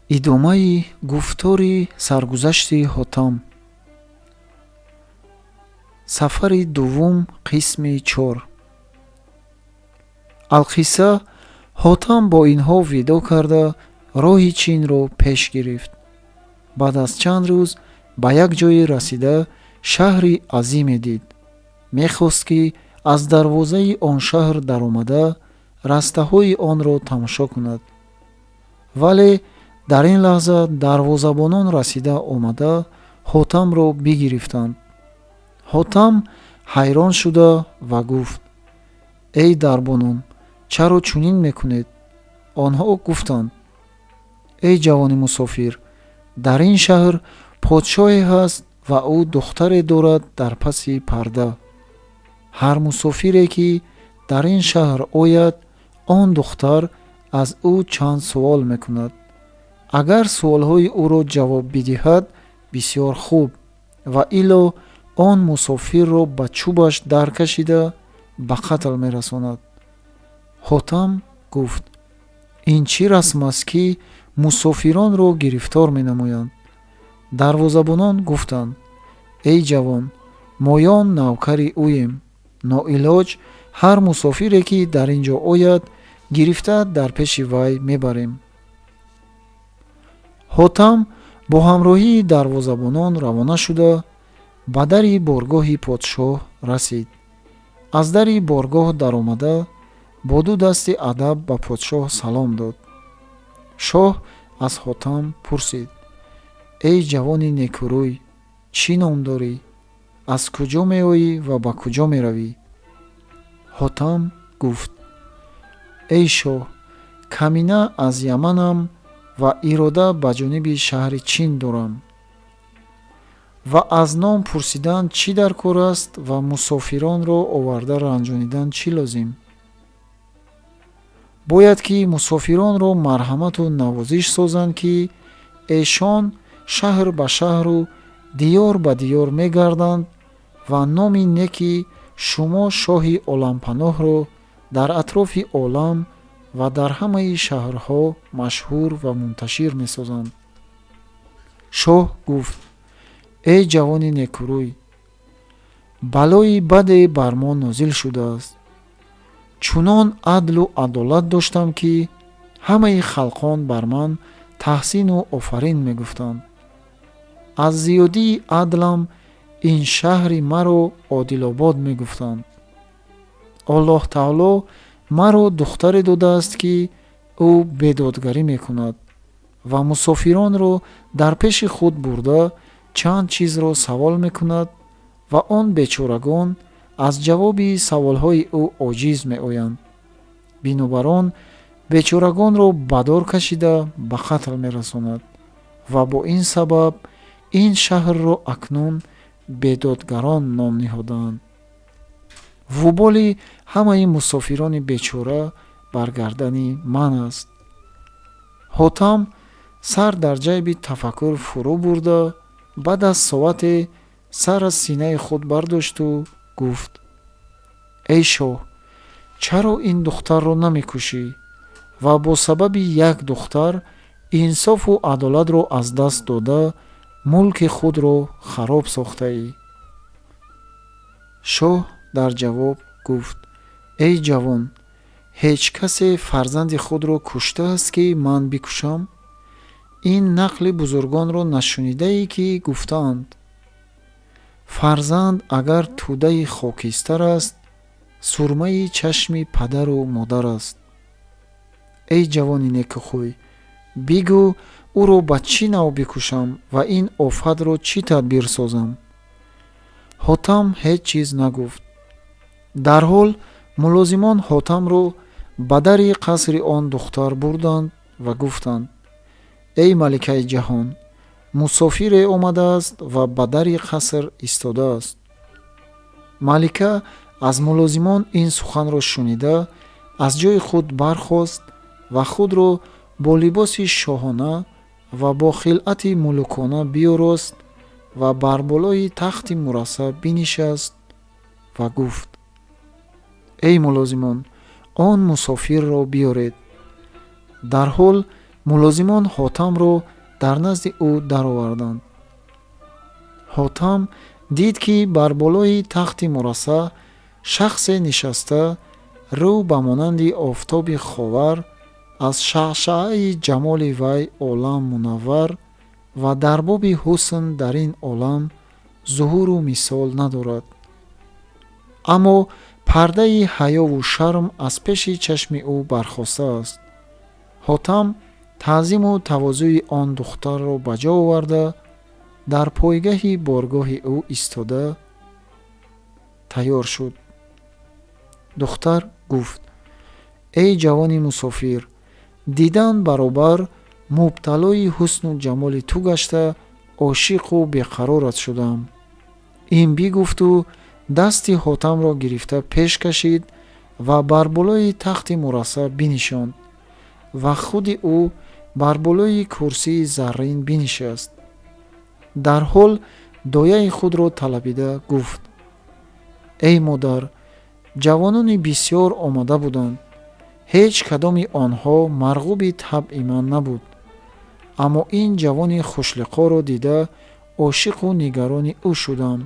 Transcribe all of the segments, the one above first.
Идомаи гуфтори саргузашти Ҳотам. Сафари дуввум, қисми чор. Алқисса, Ҳотам бо инҳо видоъ карда, роҳи Чинро пеш гирифт. Баъд аз чанд рӯз ба як ҷое расида, шаҳри азиме дид. Мехост, ки аз дарвозаи он шаҳр даромада, растаҳои онро тамошо кунад. Вале дар ин лаҳза дарвозабонон расида омада, Ҳотамро бигирифтанд. Ҳотам ҳайрон шуда ва гуфт: «Эй дарбонон, чаро чунин мекунед?» Онҳо гуфтанд: «Эй ҷавони мусофир, дар ин шаҳр подшоҳе ҳаст ва ӯ духтаре дорад дар паси парда. Ҳар мусофире, ки дар ин шаҳр ояд, он духтар аз ӯ чанд суол мекунад. Агар суолҳои ӯро ҷавоб бидиҳад, бисёр хуб, ва илло он мусофирро ба чӯбаш дар кашида, ба қатл мерасонад». Ҳотам гуфт: «Ин чӣ расм аст, ки мусофиронро гирифтор менамоянд?» Дарвозабонон гуфтанд: «Эй ҷавон, моён навкари ӯем. Ноилоҷ ҳар мусофире, ки дар ин ҷо ояд, гирифта дар пеши вай мебарем». Ҳотам бо ҳамроҳии дарвозабонон равона шуда, ба дари боргоҳи подшоҳ расид. Аз дари боргоҳ даромада, бо ду дасти адаб ба подшоҳ салом дод. Шоҳ аз Ҳотам пурсид: «Эй ҷавони некурӯй, чӣ ном дорӣ, аз куҷо меоӣ ва ба куҷо меравӣ?» Ҳотам гуфт: «Эй шоҳ, камина аз Яманам ва ирода ба ҷониби шаҳри Чин дорам. Ва аз ном пурсидан чӣ дар кор аст ва мусофиронро оварда ранҷонидан чӣ лозим? Бояд, ки мусофиронро марҳамату навозиш созанд, ки эшон шаҳр ба шаҳру диёр ба диёр мегарданд ва номи неки шумо, шоҳи олампаноҳро, дар атрофи олам ва дар ҳамаи шаҳрҳо машҳур ва мунташир месозанд». Шоҳ гуфт: «Эй ҷавони некурӯй, балои баде бар мо нозил шудааст. Чунон адлу адолат доштам, ки ҳамаи халқон бар ман таҳсину офарин мегуфтанд. Аз зиёдии адлам ин шаҳри маро Одилобод мегуфтанд. Аллоҳ таоло маро духтаре додааст, ки ӯ бедодгарӣ мекунад ва мусофиронро дар пеши худ бурда, чанд чизро савол мекунад ва он бечорагон аз ҷавоби саволҳои ӯ оҷиз меоянд. Бинобар он бечорагонро ба дор кашида, ба қатл мерасонад ва бо ин сабаб ин шаҳрро акнун Бедодгарон ном ниҳодаанд. Вуболи ҳамаи мусофирони бечора бар гардани ман аст». Ҳотам сар дар ҷайби тафаккур фурӯ бурда, баъд аз соате сар аз синаи худ бардошту гуфт: «Эй шоҳ, чаро ин духтарро намекушӣ ва бо сабаби як духтар инсофу адолатро аз даст дода, мулки худро хароб сохтаӣ?» Шоҳ дар ҷавоб гуфт: «Эй ҷавон, ҳеҷ касе фарзанди худро куштааст, ки ман бикушам? Ин нақли бузургонро нашунидаӣ, ки гуфтаанд: фарзанд агар тӯдаи хокистар аст, сурмаи чашми падару модар аст. Эй ҷавони некухӯй, бигӯ, ӯро ба чӣ нав бикушам ва ин офатро чӣ тадбир созам?» Ҳотам ҳеҷ чиз нагуфт. Дарҳол мулозимон Ҳотамро ба дари қасри он духтар бурданд ва гуфтанд: «Эй маликаи ҷаҳон, мусофире омадааст ва ба дари қаср истодааст». Малика аз мулозимон ин суханро шунида, аз ҷои худ бархост ва худро бо либоси шоҳона ва бо хилъати мулукона биёрост ва бар болои тахти мурассаъ бинишаст ва гуфт: «Эй мулозимон, он мусофирро биёред». Дарҳол Мулозимон Ҳотамро дар назди ӯ дароварданд. Ҳотам дид, ки бар болои тахти мурассаъ шахсе нишаста, рӯ ба монанди офтоби ховар, аз шаъшаъаи ҷамоли вай олам мунаввар ва дар боби ҳусн дар ин олам зуҳуру мисол надорад. Аммо пардаи ҳаёву шарм аз пеши чашми ӯ бархостааст. Ҳотам таъзиму тавозӯи он духтарро ба ҷо оварда, дар пойгаҳи боргоҳи ӯ истода тайёр шуд. Духтар гуфт: эй ҷавони мусофир, дидан баробар мубталои ҳусну ҷамоли ту гашта, ошиқу беқарорат шудам. Ин бигуфту дасти Ҳотамро гирифта пеш кашид ва бар болои тахти мурассаъ бинишонд ва худи ӯ бар болои курсии заррин бинишаст. Дарҳол дояи худро талабида гуфт: эй модар, ҷавонони бисьёр омада буданд, ҳеҷ кадоми онҳо марғуби табъи ман набуд, аммо ин ҷавони хушлиқоро дида ошиқу нигарони ӯ шудам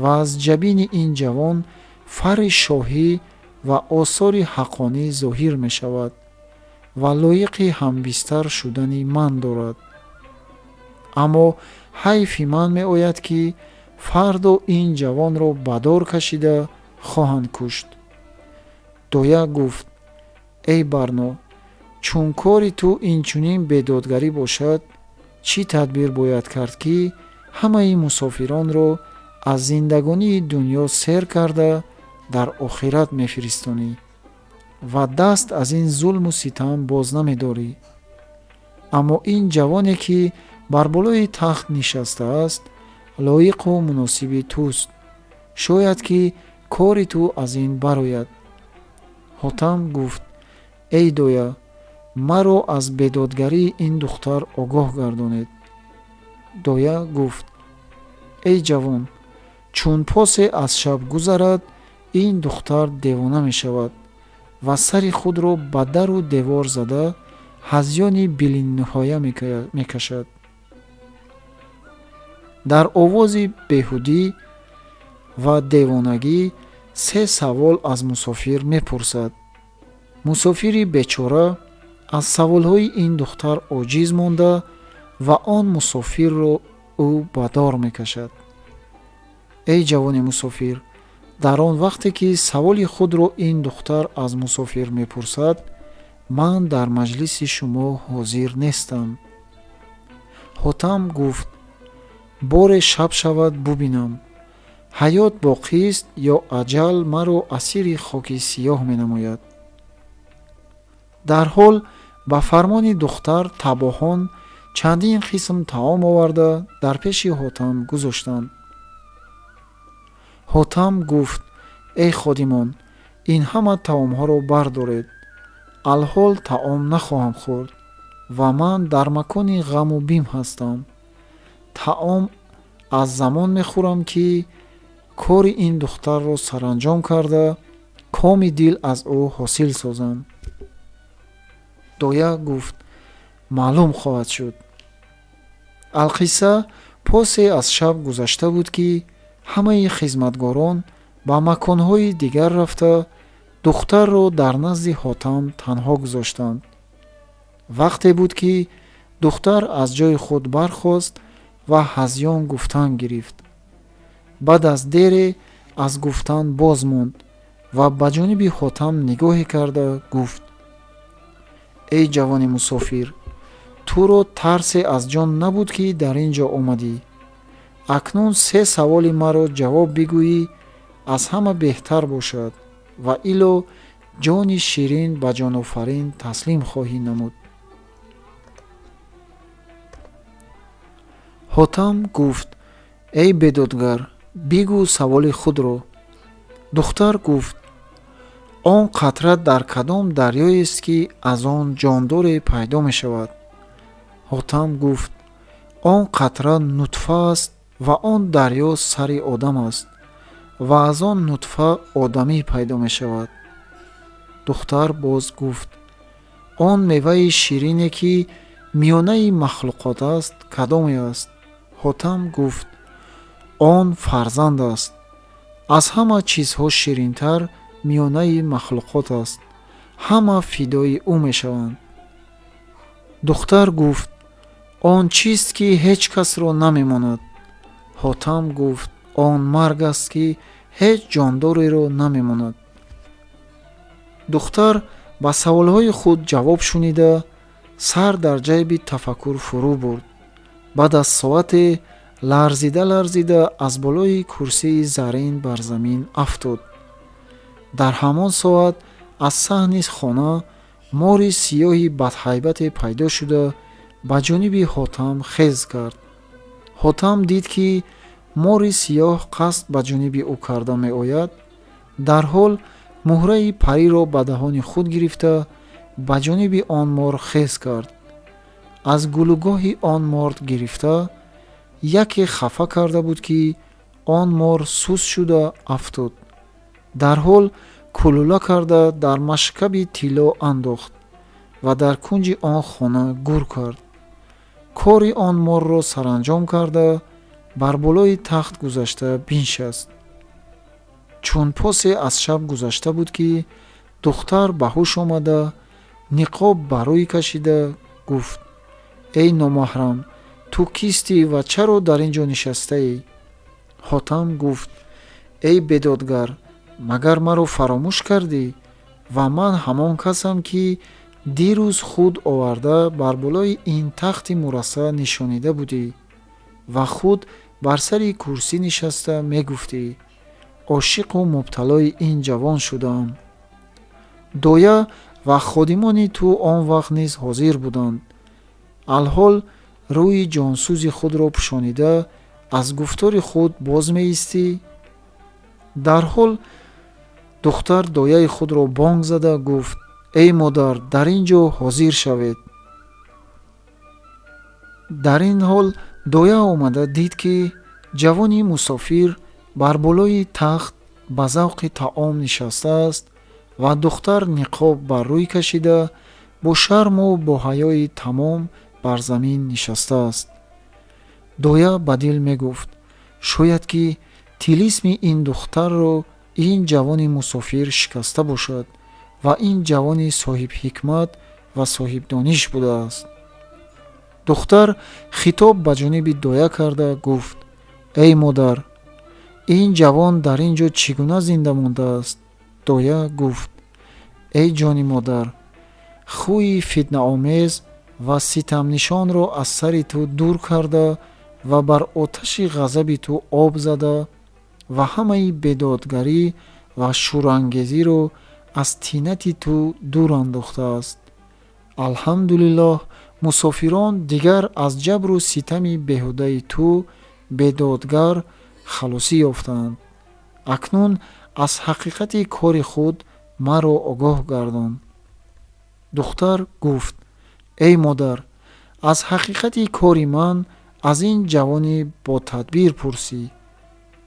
ва аз ҷабини ин ҷавон фарри шоҳӣ ва осори ҳаққонӣ зоҳир мешавад ва лоиқи ҳамбистар шудани ман дорад. Аммо ҳайфи ман меояд, ки фардо ин ҷавонро ба дор кашида хоҳанд кушт. Доя гуфт: эй Барно, чун кори ту инчунин бедодгарӣ бошад, чӣ тадбир бояд кард, ки ҳамаи мусофиронро аз зиндагонии дунё сер карда дар охират мефиристонӣ ва даст аз ин зулму ситам боз намедорӣ? Аммо ин ҷавоне, ки бар болои тахт нишастааст, лоиқу муносиби туст. Шояд ки кори ту аз ин барояд. Ҳотам гуфт: эй доя, маро аз бедодгарии ин духтар огоҳ гардонед. Доя гуфт: эй ҷавон, чун посе аз шаб гузарад, ин духтар девона мешавад ва сари худро ба дару девор зада ҳазёни билинниҳоя мекашад. Дар овози беҳудӣ ва девонагӣ се савол аз мусофир мепурсад. Мусофири бечора аз саволҳои ин духтар оҷиз монда ва он мусофирро ӯ ба дор мекашад. Эй ҷавони мусофир, дар он вақте ки саволи худро ин духтар аз мусофир мепурсад, ман дар маҷлиси шумо ҳозир нестам. Ҳотам гуфт: боре шаб шавад бубинам, ҳаёт боқист ё аҷал маро асири хоки сиёҳ менамояд. Дарҳол ба фармони духтар табоҳон чандин қисм таом оварда дар пеши Ҳотам гузоштанд. Ҳотам гуфт: эй ходимон, ин ҳама таомҳоро бардоред, алҳол таом нахоҳам хӯрд ва ман дар макони ғаму бим ҳастам. Таом аз замон мехӯрам, ки кори ин духтарро саранҷом карда коми дил аз ӯ ҳосил созам. Доя гуфт: маълум хоҳад шуд. Алқисса посе аз шаб гузашта буд, ки ҳамаи хизматгорон ба маконҳои дигар рафта духтарро дар назди Ҳотам танҳо гузоштанд. Вақте буд, ки духтар аз ҷои худ бархост ва ҳазён гуфтан гирифт. Баъд аз дере аз гуфтан боз монд ва ба ҷониби Ҳотам нигоҳе карда гуфт: эй ҷавони мусофир, туро тарсе аз ҷон набуд, ки дар ин ҷо омадӣ. Акнун се саволи маро ҷавоб бигӯӣ, аз ҳама беҳтар бошад ва ило ҷони ширин ба ҷонофарин таслим хоҳӣ намуд. Ҳотам гуфт: эй бедодгар, бигӯ саволи худро. Духтар гуфт: он қатра дар кадом дарёест, ки аз он ҷондоре пайдо мешавад? Ҳотам гуфт: он қатра нутфа аст ва он дарё сари одам аст ва аз он нутфа одамӣ пайдо мешавад. Духтар боз гуфт: Он меваи ширине, ки миёнаи махлуқот аст, кадоме аст? Ҳотам гуфт: Он фарзанд аст. Аз ҳама чизҳо ширинтар миёнаи махлуқот аст. Ҳама фидои ӯ мешаванд. Духтар гуфт: Он чист, ки ҳеҷ касро намемонад? Ҳотам гуфт: Он марг аст, ки ҳеҷ ҷондореро намемонад. Духтар ба саволҳои худ ҷавоб шунида, сар дар ҷайби тафаккур фурӯ бурд. Баъд аз соате ларзида ларзида аз болои курсии заррин бар замин афтод. Дар ҳамон соат аз саҳни хона мори сиёҳи бадҳайбате пайдо шуда, ба ҷониби Ҳотам хез кард. Ҳотам дид, ки мори сиёҳ қасд ба ҷониби ӯ карда меояд. Дарҳол муҳраи париро ба даҳони худ гирифта, ба ҷониби он мор хез кард. Аз гулӯгоҳи он мор гирифта, яке хафа карда буд, ки он мор сус шуда афтод. Дарҳол кулула карда дар машкаби тилло андохт ва дар кунҷи он хона гур кард. Кори он морро саранҷом карда, бар болои тахт гузашта биншаст. Чун посе аз шаб гузашта буд, ки духтар ба ҳуш омада, ниқоб ба рӯй кашида гуфт: Эй номаҳрам, ту кистӣ ва чаро дар ин ҷо нишастаӣ? Ҳотам гуфт: Эй бедодгар, магар маро фаромӯш кардӣ? Ва ман ҳамон касам, ки дирӯз худ оварда бар болои ин тахти мурассаъ нишонида будӣ ва худ бар сари курсӣ нишаста мегуфтӣ: ошиқу мубталои ин ҷавон шудаам. Доя ва ходимони ту он вақт низ ҳозир буданд. Алҳол рӯи ҷонсӯзи худро пӯшонида, аз гуфтори худ боз меистӣ? Дарҳол духтар дояи худро бонг зада гуфт: Эй модар, дар ин ҷо ҳозир шавед. Дар ин ҳол доя омада дид, ки ҷавони мусофир бар болои тахт ба завқи таом нишастааст ва духтар ниқоб бар рӯй кашида, бо шарму бо ҳаёи тамом бар замин нишастааст. Доя ба дил мегуфт: шояд ки тилисми ин духтарро ин ҷавони мусофир шикаста бошад ва ин ҷавони соҳибҳикмат ва соҳибдониш будааст. Духтар хитоб ба ҷониби доя карда гуфт: Эй модар, ин ҷавон дар ин ҷо чӣ гуна зинда мондааст? Доя гуфт: Эй ҷони модар, хӯи фитнаомез ва ситамнишонро аз сари ту дур карда ва бар оташи ғазаби ту об зада ва ҳамаи бедодгарӣ ва шӯрангезиро аз тинати ту дур андохтааст. Алҳамдулиллоҳ, мусофирон дигар аз ҷабру ситами беҳудаи ту бедодгар халосӣ ёфтаанд. Акнун аз ҳақиқати кори худ маро огоҳ гардон. Духтар гуфт: Эй модар, аз ҳақиқати кори ман аз ин ҷавони ботадбир пурсӣ.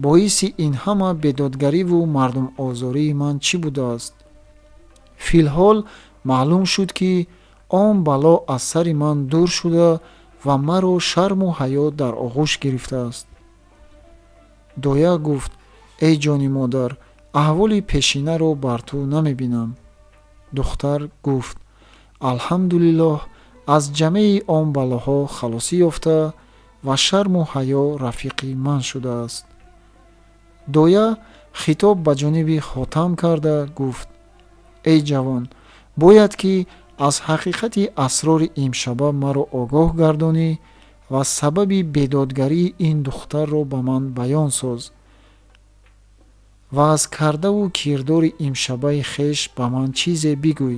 Боиси ин ҳама бедодгариву мардумозории ман чӣ будааст? Филҳол маълум шуд, ки он бало аз сари ман дур шуда ва маро шарму ҳаё дар оғӯш гирифтааст. Доя гуфт: Эй ҷони модар, аҳволи пешинаро бар ту намебинам. Духтар гуфт: Алҳамдулиллоҳ, аз ҷамеи он балоҳо халосӣ ёфта ва шарму ҳаё рафиқи ман шудааст. Доя хитоб ба ҷониби Ҳотам карда гуфт: Эй ҷавон, бояд ки аз ҳақиқати асрори имшаба маро огоҳ гардонӣ ва сабаби бедодгарии ин духтарро ба ман баён соз ва аз кардаву кирдори имшабаи хеш ба ман чизе бигӯй.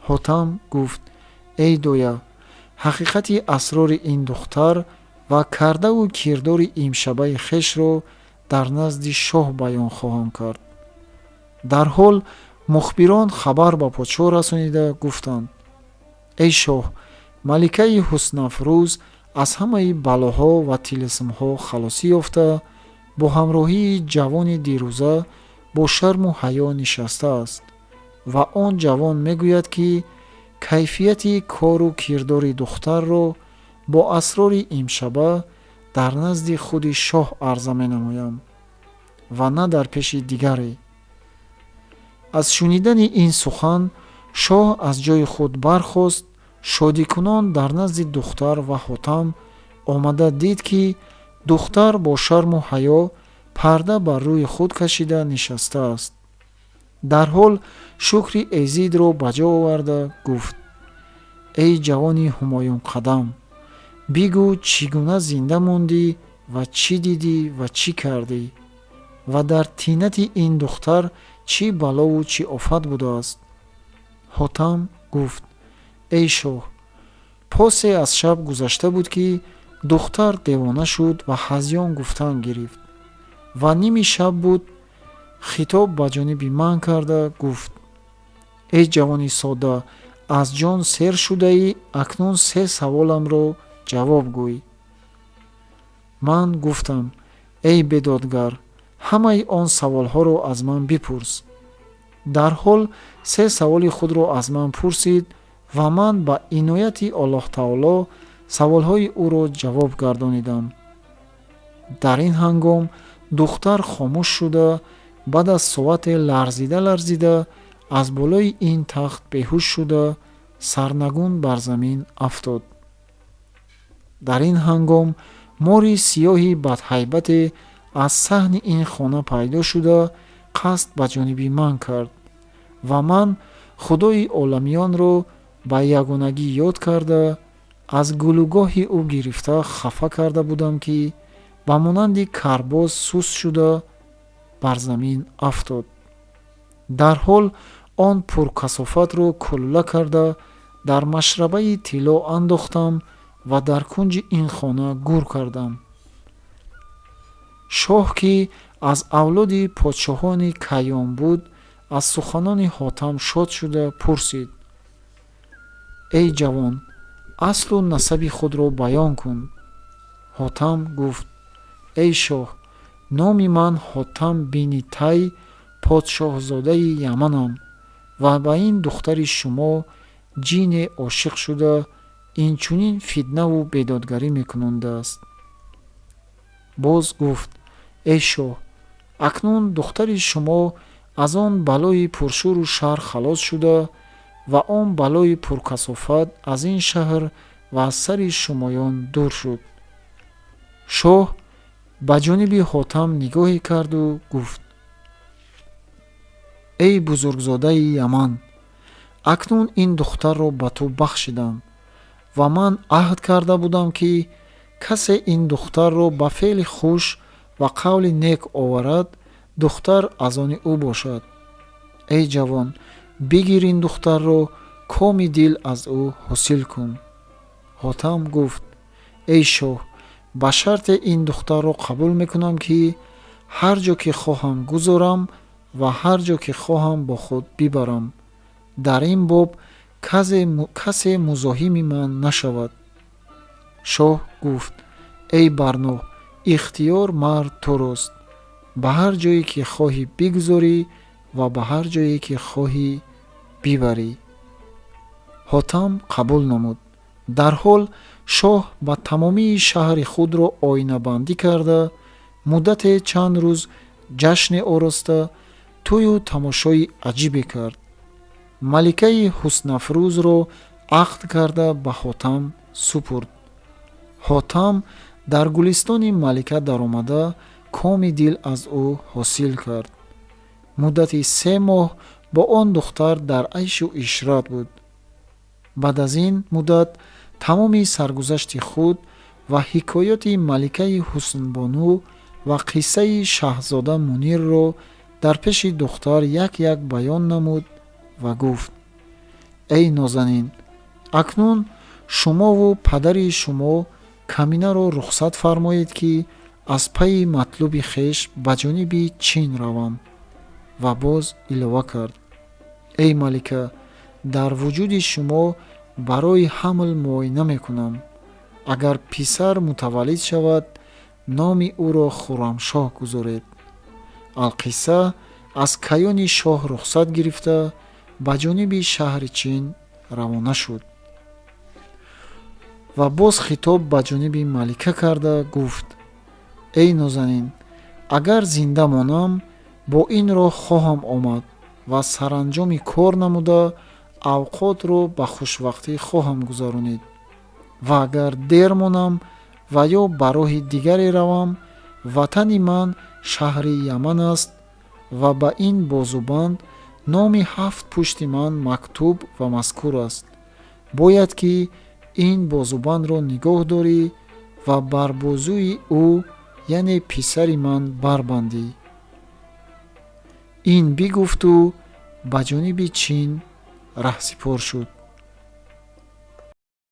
Ҳотам гуфт: Эй доя, ҳақиқати асрори ин духтар ва кардаву кирдори имшабаи хешро дар назди шоҳ баён хоҳам кард. Дарҳол мухбирон хабар ба подшоҳ расонида гуфтанд: Эй шоҳ, маликаи ҳуснафрӯз аз ҳамаи балоҳо ва тилисмҳо халосӣ ёфта, бо ҳамроҳии ҷавони дирӯза бо шарму ҳаё нишастааст ва он ҷавон мегӯяд, ки Кайфияти кору кирдори духтарро бо асрори имшаба дар назди худи шоҳ арза менамоям ва на дар пеши дигаре. Аз шунидани ин сухан шоҳ аз ҷои худ бархост, шодикунон дар назди духтар ва Ҳотам омада дид, ки духтар бо шарму ҳаё парда бар рӯи худ кашида нишастааст. Дарҳол шукри Эзидро ба ҷо оварда гуфт: эй ҷавони ҳумоюнқадам, бигӯ, чӣ гуна зинда мондӣ ва чӣ дидӣ ва чӣ кардӣ ва дар тинати ин духтар чӣ балову чӣ офат будааст? Ҳотам гуфт: эй шоҳ, посе аз шаб гузашта буд, ки духтар девона шуд ва ҳазён гуфтан гирифт ва ними шаб буд, хитоб ба ҷониби ман карда гуфт: эй ҷавони содда, аз ҷон сер шудаӣ, акнун се саволамро ҷавоб гӯй. Ман гуфтам: эй бедодгар, ҳамаи он саволҳоро аз ман бипурс. Дарҳол се саволи худро аз ман пурсид ва ман ба инояти Аллоҳ таоло саволҳои ӯро ҷавоб гардонидам. Дар ин ҳангом духтар хомӯш шуда, баъд аз соате ларзида ларзида аз болои ин тахт беҳуш шуда, сарнагун бар замин афтод. Дар ин ҳангом мори сиёҳи бадҳайбате аз саҳни ин хона пайдо шуда, қасд ба ҷониби ман кард ва ман Худои оламиёнро ба ягонагӣ ёд карда, аз гулӯгоҳи ӯ гирифта хафа карда будам, ки ба монанди карбоз суст шуда бар замин афтод. Дарҳол он пуркасофатро кулула карда дар машрабаи тилло андохтам ва дар кунҷи ин хона гур кардам. Шоҳ, ки аз авлоди подшоҳони Кайён буд, аз суханони Ҳотам шод шуда пурсид: эй ҷавон, аслу насаби худро баён кун. Ҳотам гуфт: эй шоҳ, номи ман Ҳотам бини Тай, подшоҳзодаи Яманам ва ба ин духтари шумо ҷине ошиқ шуда инчунин фитнаву бедодгарӣ мекунондааст. Боз гуфт: эй шоҳ, акнун духтари шумо аз он балои пуршӯру шар халос шуда ва он балои пуркасофат аз ин шаҳр ва аз сари шумоён дур шуд. Шоҳ ба ҷониби Ҳотам нигоҳе карду гуфт: эй бузургзодаи Яман, акнун ин духтарро ба ту бахшидам ва ман аҳд карда будам, ки касе ин духтарро ба феъли хуш ва қавли нек оварад, духтар аз они ӯ бошад. Эй ҷавон, бигир ин духтарро, коми дил аз ӯ ҳосил кун. Ҳотам гуфт: эй шоҳ, ба шарте ин духтарро қабул мекунам, ки ҳар ҷо ки хоҳам гузорам ва ҳар ҷо ки хоҳам бо худ бибарам. Дар ин боб касе музоҳими ман нашавад. Шоҳ гуфт: эй Барно, ихтиёр мард турост, ба ҳар ҷое ки хоҳӣ бигузорӣ ва ба ҳар ҷое ки хоҳӣ бибарӣ. Ҳотам қабул намуд. Дарҳол шоҳ ба тамомии шаҳри худро оинабандӣ карда, муддате чанд рӯз ҷашне ороста, тӯю тамошои аҷибе кард. Маликаи ҳуснафрӯзро ақд карда ба Ҳотам супурд. Ҳотам дар гулистони малика даромада коми дил аз ӯ ҳосил кард. Муддати 3 моҳ бо он духтар дар айшу ишрат буд. Баъд аз ин муддат тамоми саргузашти худ ва ҳикоёти маликаи ҳуснбону ва қиссаи шаҳзода Мунирро дар пеши духтар як-як баён намуд ва гуфт: эй нозанин, акнун шумову падари шумо каминаро рухсат фармоед, ки аз пайи матлуби хеш ба ҷониби Чин равам. Ва боз илова кард: эй малика, дар вуҷуди шумо барои ҳамл муоина мекунам. Агар писар мутаваллид шавад, номи ӯро Хуррамшоҳ гузоред. Алқисса аз каёни шоҳ рухсат гирифта ба ҷониби шаҳри Чин равона шуд. Ва боз хитоб ба ҷониби малика карда гуфт: «Эй нозанин, агар зинда монам, бо ин роҳ хоҳам омад ва саранҷоми кор намуда, авқотро ба хушвақтӣ хоҳам гузаронид. Ва агар дер монам ва ё ба роҳи дигаре равам, ватани ман шаҳри Яман аст ва ба ин бозубанд номи ҳафт пушти ман мактуб ва мазкур аст. Бояд ки ин бозубандро нигоҳ дорӣ ва бар бозуи ӯ, яъне писари ман, барбандӣ». Ин бигуфту ба ҷониби Чин раҳсипор шуд.